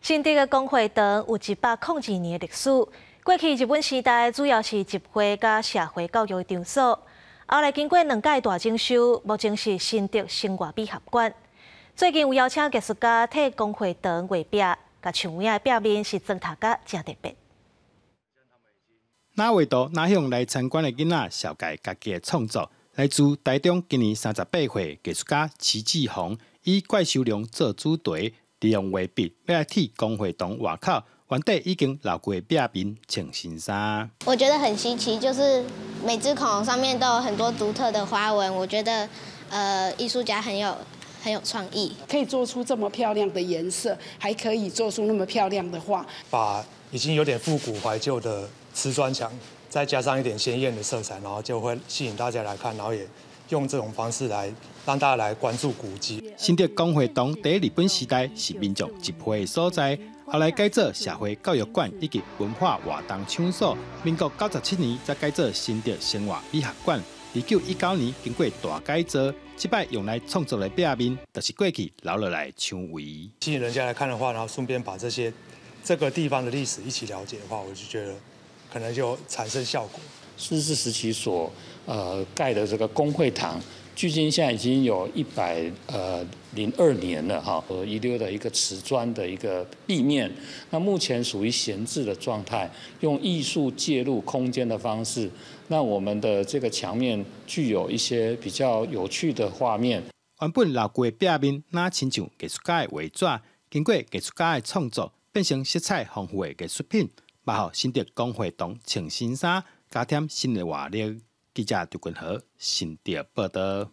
新竹的公會堂有102年的歷史。過去日本時代主要是集會佮社會教育的場所，後來經過兩屆大整修，目前是新竹生活美學館。最近有邀請藝術家替公會堂畫壁，共牆圍的壁面是裝塗甲誠特別。若畫圖，若向來參觀的囡仔紹介家己的創作。來自台中，今年38歲，藝術家齊志宏以怪獸龍做主題，利用畫筆欲來替公會堂外口原底已經老舊的壁面穿新衫。我覺得很稀奇，就是每隻恐龍上面都有很多獨特的花紋。我覺得，藝術家很有創意，可以做出這麼漂亮的顏色，還可以做出那麼漂亮的畫。把已經有點復古懷舊的瓷磚牆，再加上一點鮮豔的色彩，然後就會吸引大家來看，然後也用這種方式來讓大家來關注古蹟。新竹公會堂佇日本時代是民眾集會的所在，後來改做社會教育館以及文化活動場所。民國97年才改做新竹生活美學館。1919年經過大改造，這擺用來創作的壁面，就是過去留落來的牆圍。吸引人家來看的話，然後順便把這些這個地方的歷史一起了解的話，我就覺得可能就產生效果。日治時期所蓋的這個公會堂，距今現在已經有102年了哈，遺留的一個瓷磚的一個壁面，那目前屬於閒置的狀態，用藝術介入空間的方式，讓我們的這個牆面具有一些比較有趣的畫面。原本老舊的壁面，若親像藝術家的畫紙，經過藝術家的創作，變成色彩豐富的藝術品，嘛予新竹公會堂穿新衫，加添新的活力。記者劉君和新竹報道。